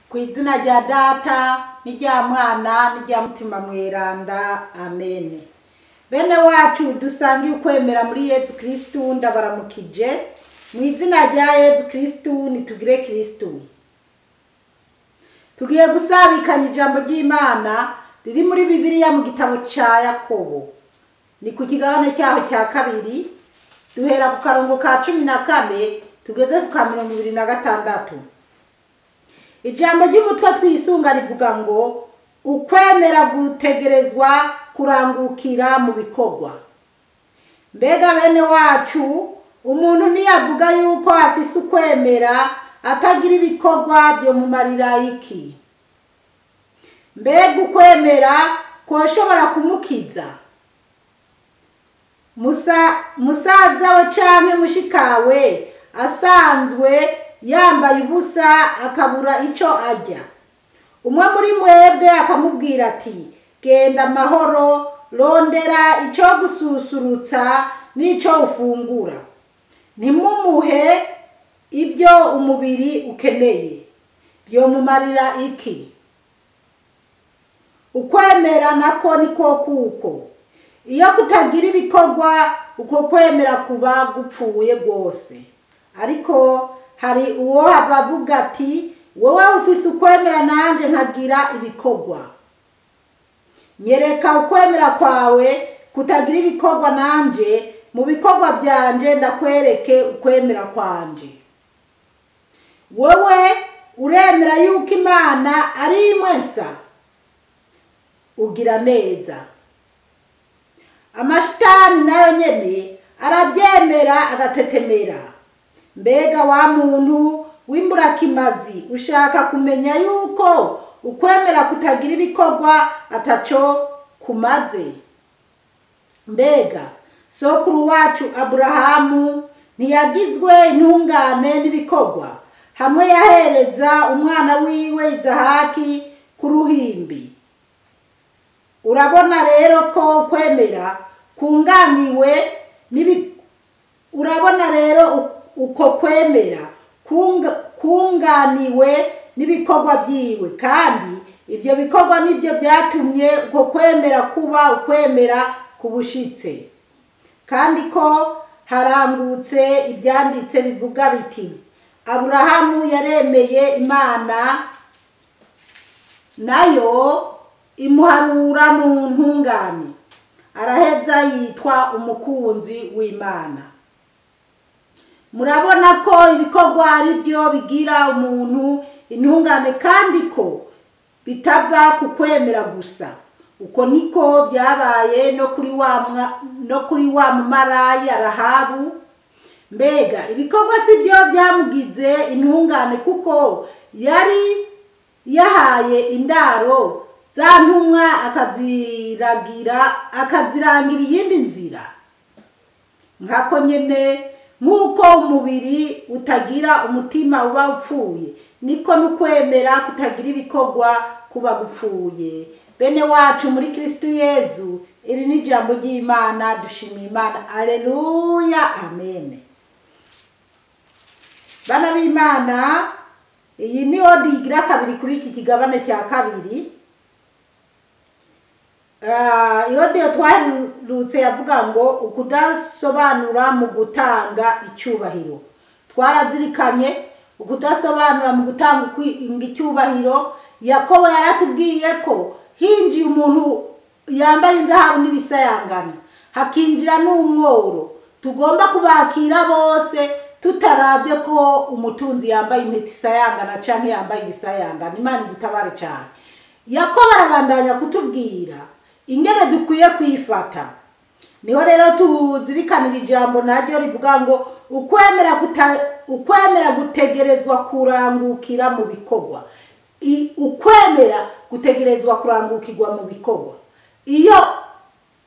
Ku izina rya Data n'irya Mwana n'irya Mutima Mweranda, amen. Bene wacu dusangiye ukwemera muri Yezu Kristu, ndabaramukije mu izina rya Yezu Kristu. Nitugire Kristu. Tugiye gusabikanya ijambo ry'Imana riri muri Bibiliya mu gitabo ca Yakobo, ni ku kigabane cyaho cya kabiri, duhera ku karongo ka 14 tugeze ku ka 26. Ijambo ry'umutwe twisunga rivuga ngo ukwemera gutegerezwa kurangukira mu bikorwa. Mbega bene wacu, umuntu niyavuga yuko afise ukwemera atagira ibikorwa byo mumarira iki? Mbega ukwemera koshobora kumukiza? Musaza we canke mushikawe asanzwe yambaye ubusa akabura ico arya, umwe muri mwebwe akamubwira ati: "Genda amahoro, rondera ico gususurutsa n'ico ufungura," ntimumuhe ibyo umubiri ukeneye, byomumarira iki? Ukwemera nako niko kuko iyo kutagira ibikorwa, uko kwemera kuba gupfuye rwose. Ariko hari uwo hava avuga ati: "Wowe ufise ukwemera, nanje nkagira ibikorwa. Nyereka ukwemera kwawe kutagira ibikorwa, nanje mu bikorwa byanje ndakwereke ukwemera kwanje." Wowe uremera yuko Imana ari imwe nsa, ugira neza. Amashitani nayo nyene arabyemera agatetemera. Mbega wa muntu w'imburakimazi, ushaka kumenya yuko ukwemera kutagira ibikorwa ataco kumaze? Mbega sokuru wacu Aburahamu ntiyagizwe intungane n'ibikorwa hamwe yahereza umwana wiwe Izahaki ku ruhimbi? Urabona rero ko kwemera kunganiwe n'ibi, urabona rero uko kwemera kunganiwe n'ibikorwa byiwe, kandi ibyo bikorwa nibyo byatumye uko kwemera kuba ukwemera kubushitse, kandi ko harangutse ibyanditse bivuga biti: "Aburahamu yaremeye Imana, nayo imuharura mu ntungane, araheza yitwa umukunzi w'Imana." Murabona ko ibikorwa ari byo bigira umuntu intungane, kandi ko bitava ku kwemera gusa. Uko niko byabaye no kuri wa mumaraya Rahabu. Mbega ibikorwa si byo byamugize intungane kuko yari yahaye indaro za ntumwa, akaziragira, akazirangira iyindi nzira? Nkako nyene, nk'uko umubiri utagira umutima uba upfuye, niko n'ukwemera kutagira ibikorwa kuba gupfuye. Bene wacu muri Kristu Yezu, iri ni ijambo ry'Imana. Dushimiye Imana. Aleluya, amen. Bana b'Imana, iyi ni audio igira kabiri kuri iki kigabane cya kabiri. Iyo audio twaherutse yavuga ngo ukudasobanura mu gutanga icyubahiro. Twarazirikanye ukudasobanura mu gutanga icyubahiro. Yakobo yaratubwiye ko hinjiye umuntu yambaye inzahabu n'ibisayangana, hakinjira n'umworo, tugomba kubakira bose tutarabye ko umutunzi yambaye impeta isayangana canke yambaye ibisayangana. Imana igitabare cyane. Yakobo arabandanya kutubwira ingene dukwiye kwifata. Niho rero tuzirikanira ijambo naryo rivuga ngo ukwemera gutegerezwa kurangukira mu bikorwa. Ukwemera gutegerezwa kurangukirwa mu bikorwa. Iyo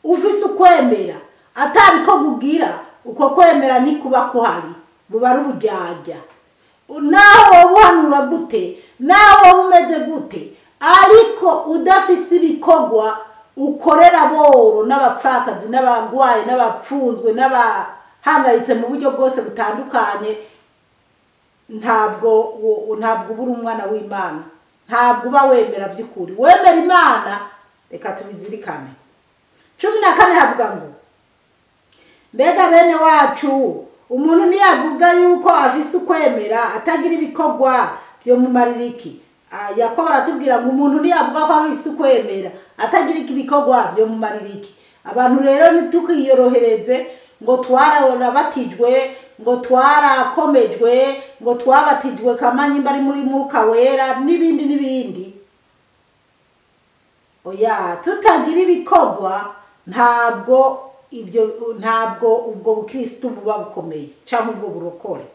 ufise ukwemera atabikorwa ugira, uko kwemera ntikuba kuhari, buba ari uburyarya. Naho woba uhanura gute, naho woba umeze gute, ariko udafise ibikorwa ukorera boro n'abapfakazi n'abagwayi n'abapfunzwe n'abahangayitse mu buryo bwose butandukanye, ntabwo uba uri umwana w'Imana. Ntabwo uba wemera by'ukuri. Wemera Imana, reka tubizirikane. 14 havuga ngo mbega bene wacu, umuntu ntiyavuga yuko afise ukwemera atagira ibikorwa byo mumarira iki? Yakobo aratubwira ngo umuntu ntiyavuga ko afise ukwemera atagira ibikorwa byo mumarira iki? Abantu rero ntitukiyorohereze ngo twarabatijwe, ngo twarakomejwe, ngo twabatijwe kamanyimba ari muri Mwuka Wera n'ibindi n'ibindi. Oya, tutagira ibikorwa ntabwo ibyo, ntabwo ubwo bukristo buba bukomeye cyangwa ubwo burokore.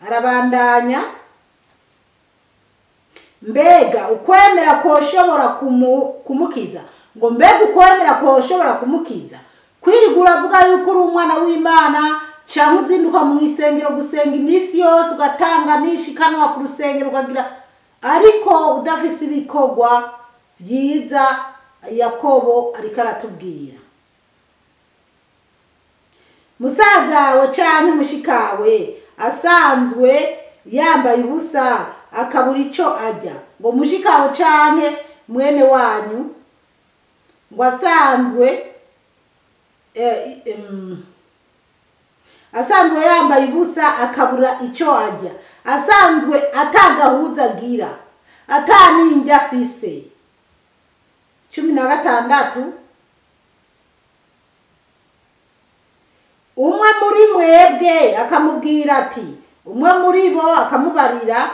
Arabandanya, mbega ukwemera koshobora kumukiza? Ngo mbega ukwemera koshobora kumukiza? Kwirigura avuga yuko uri umwana w'Imana, cyangwa uzinduka mu isengero gusenga iminsi yose ugatanga nishikanwa ku rusengero ukagira, ariko udafise ibikorwa byiza. Yakobo ariko aratubwira, musaza wawe canke mushikawe asanzwe yambaye ubusa akabura ico arya, ngo mushikawe canke mwene wanyu ngo asanzwe yambaye ubusa akabura ico arya, asanzwe atagahuza agira, ataninjya afise. 16 umwe muri mwebwe akamubwira ati, umwe muri bo akamubarira,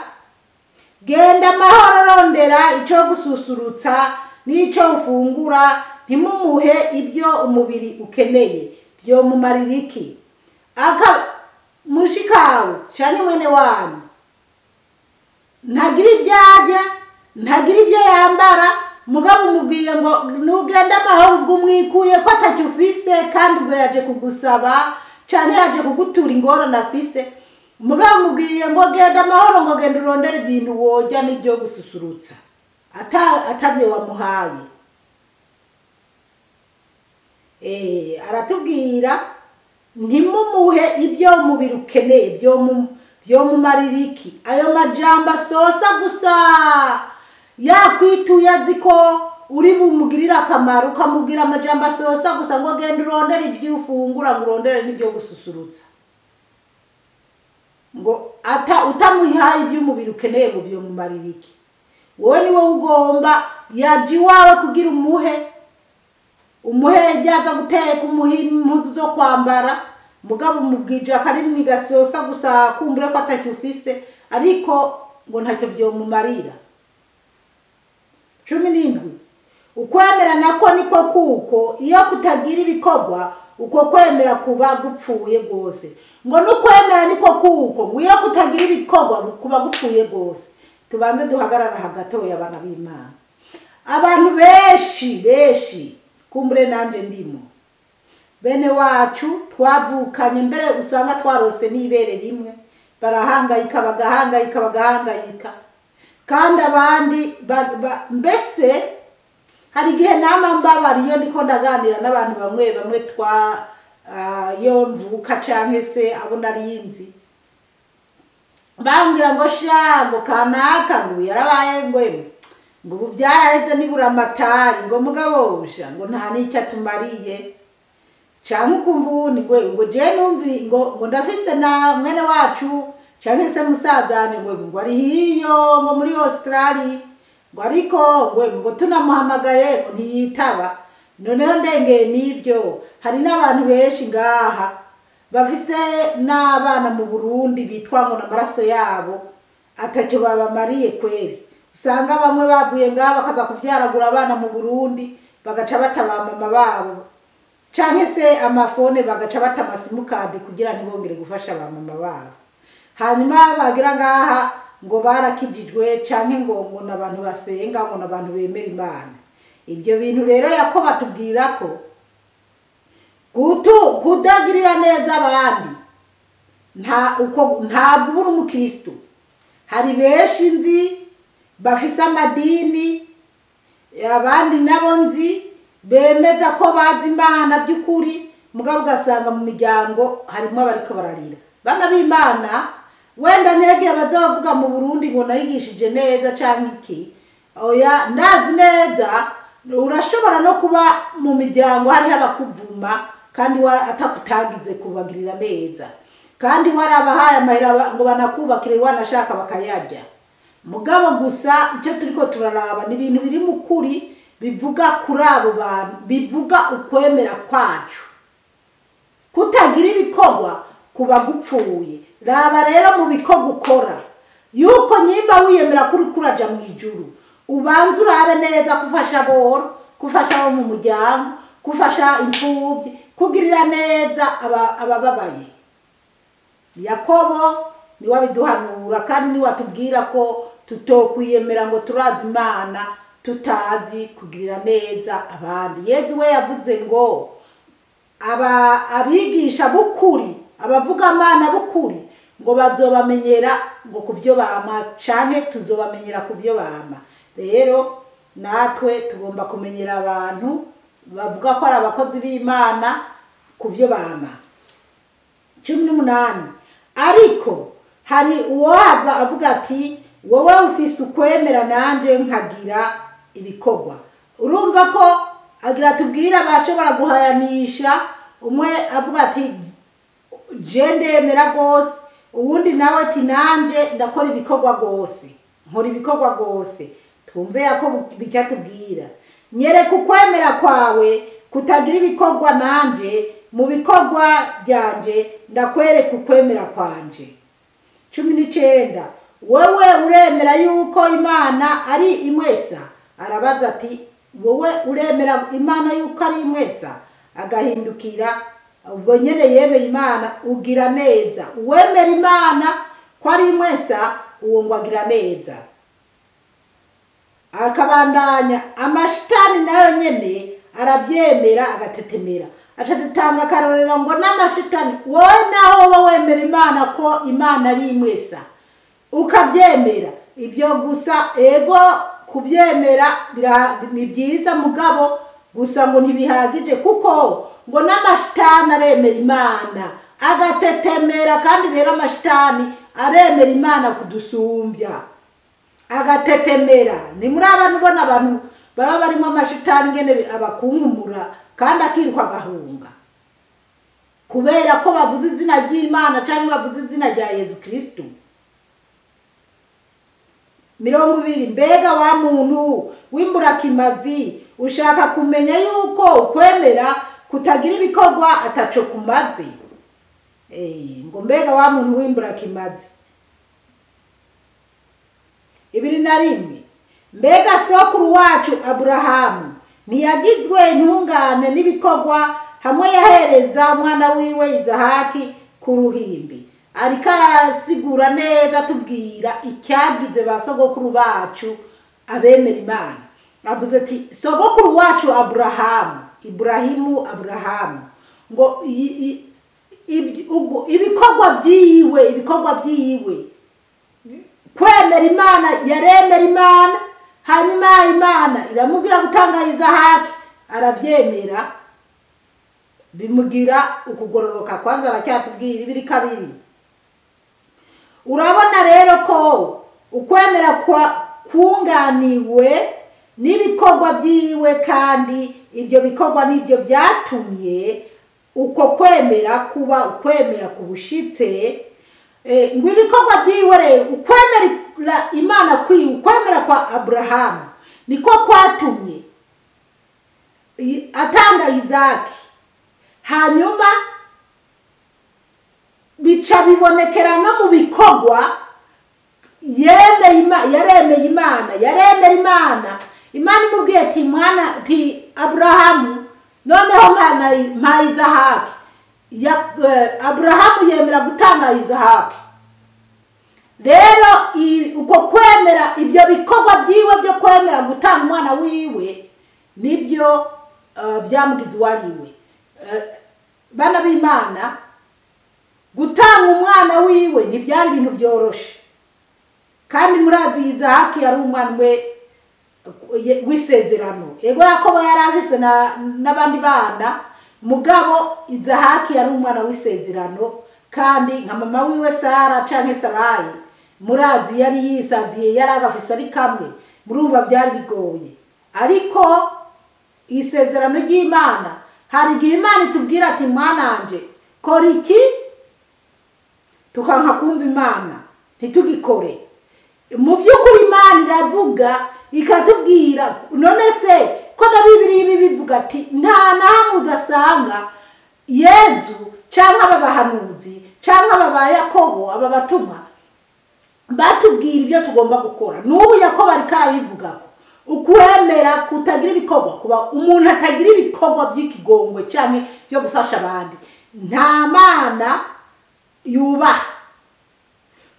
genda amahoro, rondera ico gususurutsa n'ico ufungura, ntimumuhe ibyo umubiri ukeneye, byo mumarira iki? Aka mushikawe canke mwene wanyu ntagira ibyo arya, ntagira ibyo yambara, mugabo umubwiye ngo nugenda amahoro, ubwo umwikuye ko atacyo ufise, kandi ubwo yaje kugusaba canke yaje kugutura ingorane afise. Mugabo umubwiye ngo genda amahoro, ngo genda urondere ibintu worya n'ibyo gususurutsa, atabyo wamuhaye. Aratubwira ntimumuhe ibyo umubiri ukeneye, byo mumarira iki? Ayo majambo asosa gusa yakwituye azi ko uri bumugirira akamaro, ukamubwira amajambo asosa gusa ngo genda urondere ibyo ufungura, ngo urondere n'ibyo gususurutsa, ngo utamuhaye ibyo umubiri ukeneye ngo byo mumarira iki? Wowe niwe ugomba, yaje iwawe kugira umuhe ibyo aza guteka, umuhe impuzu zo kwambara, mugabo umubwije akarimi gasosa gusa kumbure ko atacyo ufise, ariko ngo ntacyo byomumarira. 17 ukwemera nako niko kuko iyo kutagira ibikorwa uko kwemera kuba gupfuye gose. Ngo nukwemera niko kuko ngo iyo kutagira ibikorwa kuba gupfuye gose. Tubanze duhagarara hagatoya abana b'Imana. Abantu benshi benshi kumbure nanje ndimo, bene wacu twavukanye mbere usanga twarose n'ibere rimwe, barahangayika bagahangayika bagahangayika, kandi abandi mbese hari igihe nama mbabara iyo ndiko ndaganira n'abantu bamwe bamwe twa yo mvuka canke se abo narinzi, bambwira ngo sha ngo kanaka ngo yarabaye ngo ngo ubu byaraheze nibura amatari, ngo mugabo sha ngo nta n'icyo atumariye, canke ukumva uwundi ngo je numvi ngo ndafise na mwene wacu canke se musazane ngo ari hiyo ngo muri Australia, ngo ariko ngo tunamuhamagaye ngo ntiyitaba. Noneho ndengeye n'ibyo, hari n'abantu benshi ngaha bafise n'abana mu Burundi bitwa ngo n'amaraso yabo atacyo babamariye kweri. Usanga bamwe bavuye ngaha bakaza kuvyaragura abana mu Burundi, bagaca bata mama babo canke se amafone, bagaca bata amasimukadi kugira ntibongere gufasha ba mama babo. Hanyuma bagira ngaha ngo barakijijwe canke ngo n'abantu basenga, ngo n'abantu bemera Imana. Ibyo bintu rero Yakobo atubwira ko kudagirira neza abandi ntabwo uri umukristo. Hari benshi nzi bafise amadini, abandi nabo nzi bemeza ko bazi Imana by'ukuri, mugabo ugasanga mu miryango harimo abariko bararira. Bana b'Imana, Wenda ntiyagira bazavuga mu Burundi ngo nayigishije neza canke iki. Oya, ndazi neza urashobora no kuba mu miryango hariho abakuvuma kandi atakutagize kubagirira neza, kandi warabahaye amahera ngo banakubakire wanashaka bakayarya. Mugabo gusa icyo turiko turaraba ni ibintu biri mu kuri bivuga kuri abo bantu, bivuga ukwemera kwacu. Kutagira ibikorwa kuba gupfuye. Raba rero mu bikorwa ukora yuko nyimba wiyemera kuri kuraja mu ijuru, ubanze urabe neza gufasha aboro, gufasha abo mu muryango, gufasha imfuvyi, kugirira neza abababaye. Yakobo niwe abiduhanura kandi niwe atubwira ko tutokwiyemera ngo turazi Imana tutazi kugirira neza abandi. Yezu we yavuze ngo abigisha b'ukuri, abavuga Imana b'ukuri ngo bazobamenyera ngo kubyo bama, canke tuzobamenyera kubyo bama. Rero natwe tugomba kumenyera abantu bavuga ko ari abakozi b'Imana kubyo bama. 18. Ariko hari uwohava avuga ati wowe ufise ukwemera nanje nkagira ibikorwa. Urumva ko agira tubwira bashobora guhayanisha, umwe avuga ati je ndemera gose, uwundi nawe ati nanje ndakora ibikorwa gose, nkora ibikorwa gose. Twumve Yakobo bicyatubwira, nyereka ukwemera kwawe kutagira ibikorwa nanje mu bikorwa byanje ndakwereka ukwemera kwanje. 19. Wewe uremera yuko Imana ari imwesa? Arabaza ati wowe uremera Imana yuko ari imwesa? Agahindukira ubwo nyene yemeye Imana, ugira neza. Uwemera Imana ko ari imwesa, uwo ngo agira neza. Akabandanya, amashitani nayo nyene aravyemera agatetemera. Aca dutanga akarorero ngo n'amashitani, wowe naho wowe wemera Imana ko Imana ari imwesa ukavyemera, ibyo gusa ego kuvyemera ni byiza, mugabo gusa ngo ntibihagije, kuko ngo n'amashitani aremera Imana agatetemera. Kandi rero amashitani aremera Imana kudusumbya agatetemera. Ni muri abantu ubona abantu baba barimo amashitani ngene abakunkumura kandi akiruka agahunga kubera ko bavuze izina ry'Imana cyangwa bavuze izina rya Yezu Kristo. 20. Mbega wa muntu w'imburakimazi, ushaka kumenya yuko ukwemera kutagira ibikorwa ataco kumaze? Ngo mbega wa muntu w'imburakimazi. 21. Mbega sokuru wacu Aburahamu ntiyagizwe intungane n'ibikorwa hamwe yahereza umwana wiwe Izahaki ku ruhimbi? Ariko arasigura neza tubwira icyagize ba sogokuru bacu abemera Imana. Avuze ati sogokuru wacu Aburahamu, Ibrahimu, Aburahamu, ngo ibikorwa byiwe, ibikorwa byiwe kwemera Imana, yaremera Imana, hanyuma Imana iramubwira gutanga Izahaki, aravyemera bimugira ukugororoka. Kwanza aracyatubwira 22. Urabona rero ko ukwemera kwa kunganiwe n'ibikorwa byiwe, kandi ibyo bikorwa nibyo byatumye uko kwemera kuba ukwemera kubushitse. Ngo ibikorwa byiwe rero, ukwemera Imana kwiwe, ukwemera kwa Abrahamu niko kwatumye atanga Izaki, hanyuma bica bibonekera no mu bikorwa. Yaremeye Imana, yaremera Imana. Imana imubwiye ati mwana, ati Aburahamu noneho mpa Izahaki. Aburahamu yemera gutanga Izahaki. Rero uko kwemera, ibyo bikorwa byiwe byo kwemera gutanga umwana wiwe nibyo byamugize uwariwe. Bana b'Imana, gutanga umwana wiwe ntibyari ibintu byoroshe. Kandi murazi Izahaki yari umwana we w'isezerano. Ego Yakobo yari afise n'abandi bana, mugabo Izahaki yari umwana w'isezerano. Kandi nka mama wiwe Sara canke Sarayi, murazi yari yisaziye, yari agafise ari kamwe, murumva byari bigoye. Ariko isezerano ry'Imana, hari igihe Imana itubwira ati mwananje kora iki, tukanka kumva Imana ntitugikore. Mu by'ukuri Imana iravuga ikatubwira. None se ko na Bibiliya ibi bivuga ati nta na hamwe udasanga Yezu cyangwa aba bahanuzi cyangwa aba ba Yakobo, aba batumwa batubwira ibyo tugomba gukora. N'ubu Yakobo ariko arabivuga ko ukwemera kutagira ibikorwa, kuba umuntu atagira ibikorwa by'ikigongwe cyangwa byo gufasha abandi, nta Mana yubaha.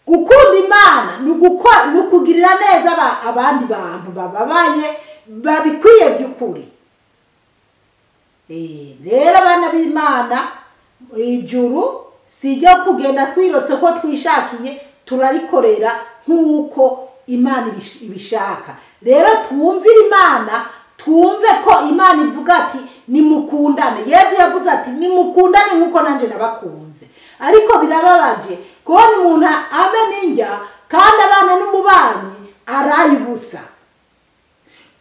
Gukunda Imana ni ukugirira neza abandi bantu bababaye babikwiye by'ukuri. Rero abana b'Imana, ijuru si iryo kugenda twirotse ko twishakiye, turarikorera nk'uko Imana ibishaka. Rero twumvire Imana, twumve ko Imana ivuga ati nimukundane. Yezu yavuze ati nimukundane nk'uko nanjye nabakunze. Ariko birababaje kubona umuntu abe n'injya kandi abana n'umubanyi araye ubusa.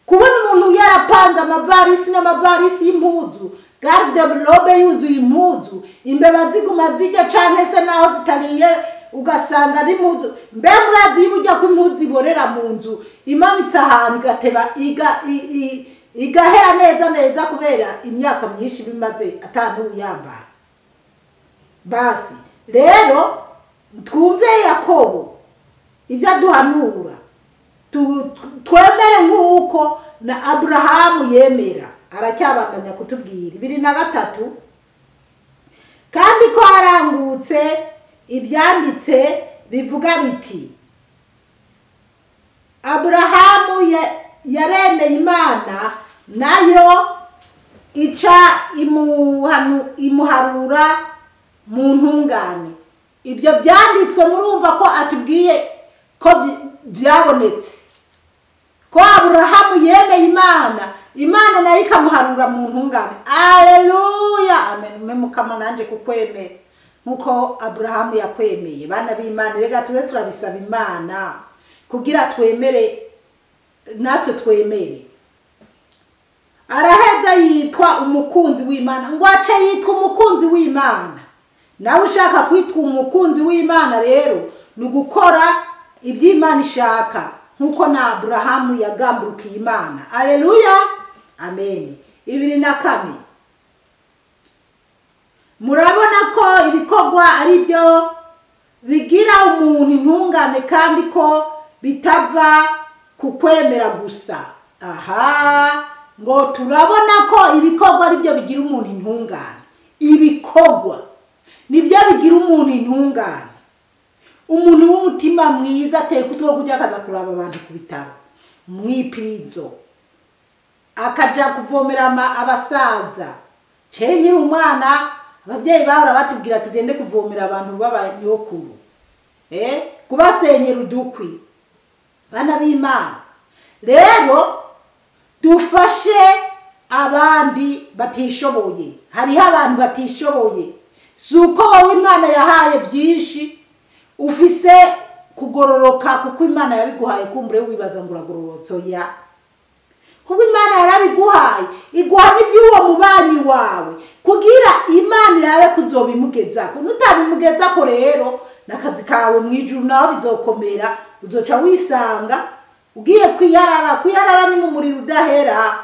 Kubona umuntu yarapanze amavarisi n'amavarisi y'impuzu, garde-robe yuzuye impuzu, imbeba ziguma zijya canke se naho zitariye ugasanga n'impuzu. Mbe murazi iyo ujya ko impuzu iborera mu nzu imanitse ahantu igateba igahera neza neza kubera imyaka myinshi bimaze atanuyambara. Basi rero twumve Yakobo ibyo aduhanura, twemere nk'uko na Aburahamu yemera. Aracyabandanya kutubwira 23, kandi ko harangutse ibyanditse bivuga biti Aburahamu yaremeye Imana, nayo ica imuharura mu ntungane. Ibyo byanditswe murumva ko atubwiye ko byabonetse, ko Aburahamu yemeye Imana, Imana nayo ikamuharura mu ntungane. Alleluya, amen. Mukama nanje kukwemera nkuko Aburahamu yakwemeye. Bana b'Imana, rega tuze turabisaba Imana kugira twemere, natwe twemere. Araheza yitwa umukunzi w'Imana, ngo ace yitwa umukunzi w'Imana. Nawe ushaka kwitwa umukunzi w'Imana rero ni ugukora ibyo Imana ishaka nkuko na Aburahamu yagamburukiye Imana. Alleluya, amen. 24, murabona ko ibikorwa ari byo bigira umuntu intungane, kandi ko bitava ku kwemera gusa. Aha, ngo turabona ko ibikorwa ari byo bigira umuntu intungane. Ibikorwa nibyo bigira umuntu intungane. Umuntu w'umutima mwiza ateka utwo kujya akaza kuraba abantu ku bitaro mwipirizo, akaja kuvomera abasaza. Cyenyira umwana, ababyeyi bahora batubwira tugende kuvomera abantu b'abanyokuru, kubasenyera udukwi. Bana b'Imana, rero dufashe abandi batishoboye. Hariho abantu batishoboye, si uko wowe Imana yahaye byinshi ufise kugororoka kuko Imana yabiguhaye, kumbure wibaza ngo uragororotse. Oya, kuko Imana yarabiguhaye, iguha n'iby'uwo mubanyi wawe kugira Imana irabe kuzobimugezako. Nutabimugezako rero n'akazi kawe mu ijuru naho bizokomera, uzoca wisanga ugiye kwiyarara. Kwiyarara ni mu muriro udahera.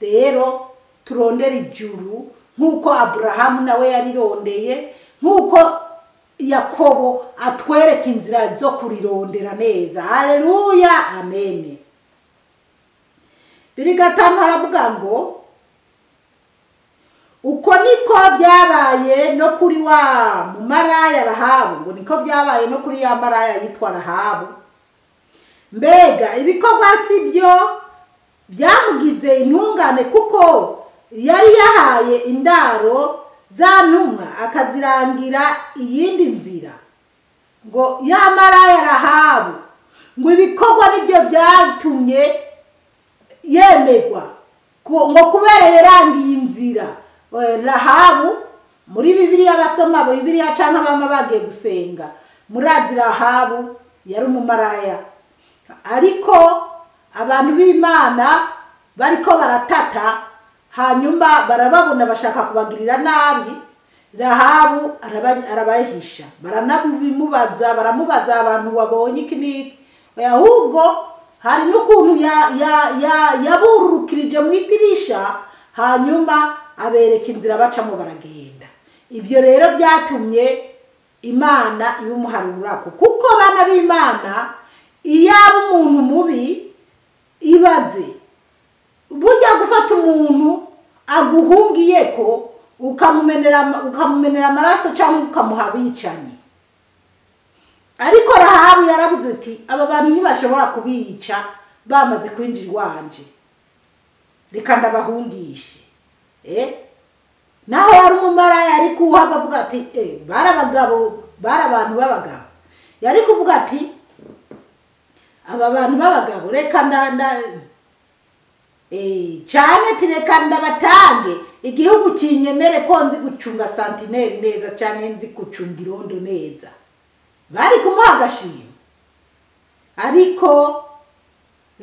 Rero turondera ijuru nk'uko Aburahamu nawe yarirondeye, nk'uko Yakobo atwereka inzira zo kurirondera neza. Haleluya, amen. 5 haravuga ngo uko niko byabaye no kuri wa mumaraya Rahabu, ngo niko byabaye no kuri ya maraya yitwa Rahabu. Mbega ibikorwa si byo byamugize intungane, kuko yari yahaye indaro za ntumwa akazirangira iyindi nzira. Ngo ya maraya Rahabu, ngo ibikorwa nibyo byatumye yemegwa, ngo kubera yarangiye inzira. Rahabu Muri Bibiliya abasoma Bibiliya canke abama bagiye gusenga, murazi Rahabu yari umumaraya, ariko abantu b'Imana bariko baratata, hanyuma barababona bashaka kubagirira nabi. Rahabu arabahisha, baranabimubaza, baramubaza abantu wabonye iki n'iki, ahubwo hari n'ukuntu yabururukirije mu idirisha, hanyuma abereka inzira bacamo baragenda. Ibyo rero byatumye Imana ibumuharurako, kuko bana b'Imana iyaba umuntu mubi, ibaze burya gufata umuntu aguhungiyeko ukamumenera amaraso cyangwa ukamuha abicanyi. Ariko Rahabu yaravuze ati aba bantu ntibashobora kubica bamaze kwinjira iwanje, reka ndabahungishe. Naho yari umumaraya yari kuhava avuga ati bari abagabo, bari abantu b'abagabo, yari kuvuga ati aba bantu b'abagabo reka cyane ati reka ndabatange, igihugu kinyemere ko nzi gucunga santineri neza cyane, nzi gucunga irondo neza. Bari kumuha agashimwe. Ariko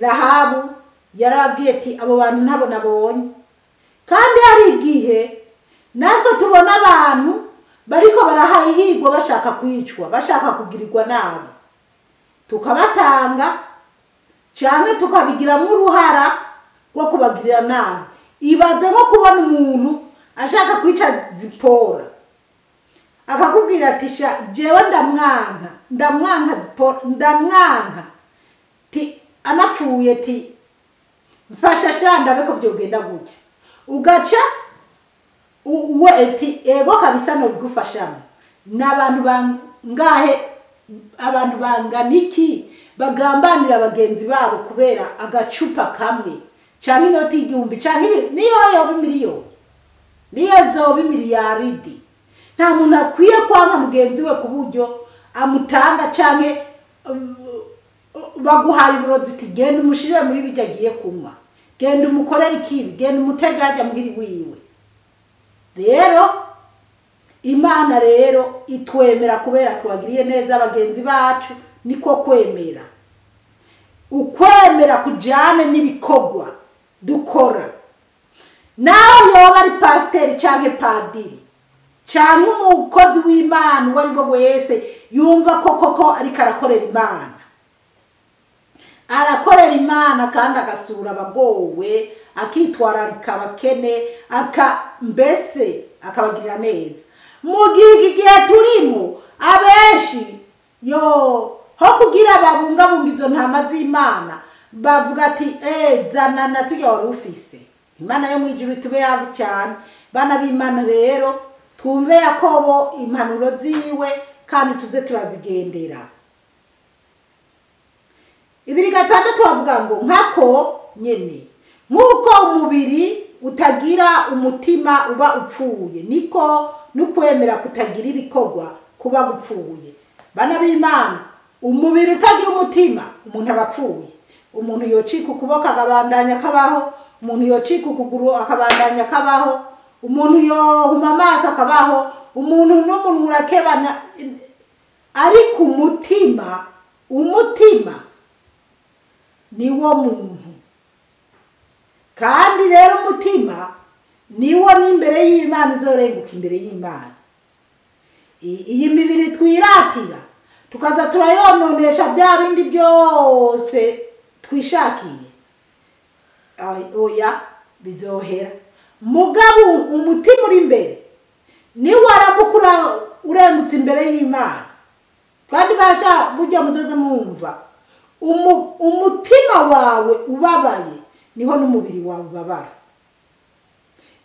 Rahabu yarababwiye ati abo bantu ntabo nabonye. Kandi hari igihe natwe tubona abantu bariko barahahigwa bashaka kwicwa, bashaka kugirirwa nabi, tukabatanga cyane tukabigiramo uruhara rwo kubagirira nabi. Ibaze nko kubona umuntu ashaka kwica Zipora, akakubwira ati sha jewe ndamwanka, ndamwanka Zipora, ndamwanka, ti anapfuye, ti mfasha sha ndabe ko byogenda gutya. Ugaca uwe ati ego kabisa no bigufashamo. N'abantu bangahe, abantu bangana iki bagambanira bagenzi babo kubera agacupa kamwe canke inoti y'igihumbi canke niyo yoba miliyoni, niyo zoba miliyaridi. Nta muntu akwiye kwanka mugenzi we ku buryo amutanga canke baguhaye uburozi ati genda umushirire muri bijya agiye kunywa, genda umukorere ikibi, genda umutege hajya muhiri wiwe. Rero Imana rero itwemera kubera tubagiriye neza bagenzi bacu, niko kwemera. Ukwemera kujyane n'ibikorwa dukora. Naho yoba ari pasiteri cyangwa padiri cyangwa umukozi w'Imana uwo ari we wese yumva ko koko ariko arakorera Imana, arakorera Imana kandi agasura abagowe, akitwararika abakene, mbese akabagirira neza. Mu gihe igihe turimo abenshi yo ho kugira babungabunga izo ntama z'Imana bavuga ati zanana tujya wari ufise. Imana yo mu ijuru tube hafi cyane. Bana b'Imana rero twumve Yakobo impanuro ziwe kandi tuze turazigendera. 2:6 bavuga ngo nkako nyene nkuko umubiri utagira umutima uba upfuye, niko nukwemera kutagira ibikorwa kuba gupfuye. Bana b'Imana, umubiri utagira umutima umuntu aba apfuye. Umuntu yocika ukuboko akabandanya kabaho, umuntu yocika ukuguru akabandanya kabaho, umuntu yohuma amaso akabaho, umuntu n'umuntu urakebana, ariko umutima, umutima niwo muntu. Kandi rero umutima niwo n'imbere y'Imana uzorenguka imbere y'Imana. Iyi mibiri twiratira tukaza turayononesha bya bindi byose twishakiye, oya bizohera. Mugabo umutima uri imbere niwo aramukura urengutse imbere y'Imana. Kandi basha burya muzoze mwumva umutima wawe ubabaye niho n'umubiri wawe ubabara.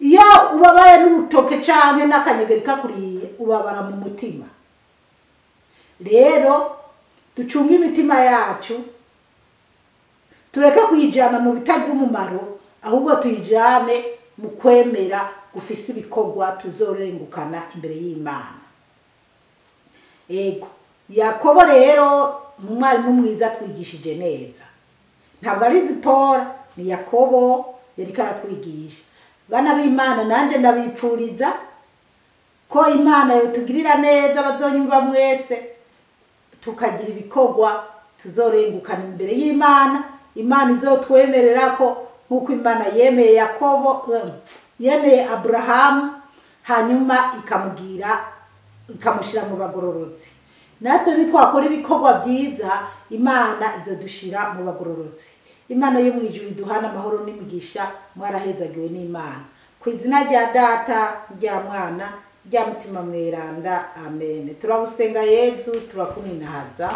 Iyo ubabaye n'urutoke canke n'akanyegeri kakuriye ubabara mu mutima. Rero ducunge imitima yacu, tureke kuyijana mu bitagira umumaro, ahubwo tuyijane mu kwemera gufise ibikorwa tuzorengukana imbere y'Imana. Ego Yakobo rero umwarimu mwiza twigishije neza, ntabwo ari Zipora, ni Yakobo yariko aratwigisha. Bana b'Imana nanje ndabipfuriza ko Imana yotugirira neza, bazonyumva mwese, tukagira ibikorwa tuzorengukana imbere y'Imana. Imana izotwemerera ko nk'uko Imana yemeye Yakobo, yemeye Aburahamu, hanyuma ikamugira ikamushyira mu bagororotsi. Natwe nitwakora ibikorwa byiza, Imana izodushira mu bagororotsi. Imana yo mu ijuru iduhana amahoro n'imigisha. Mwarahezagiwe n'Imana. Ku izina rya Data, rya Mwana, rya Mutima Mweranda, amen. Turagusenga Yezu, turakuninahaza.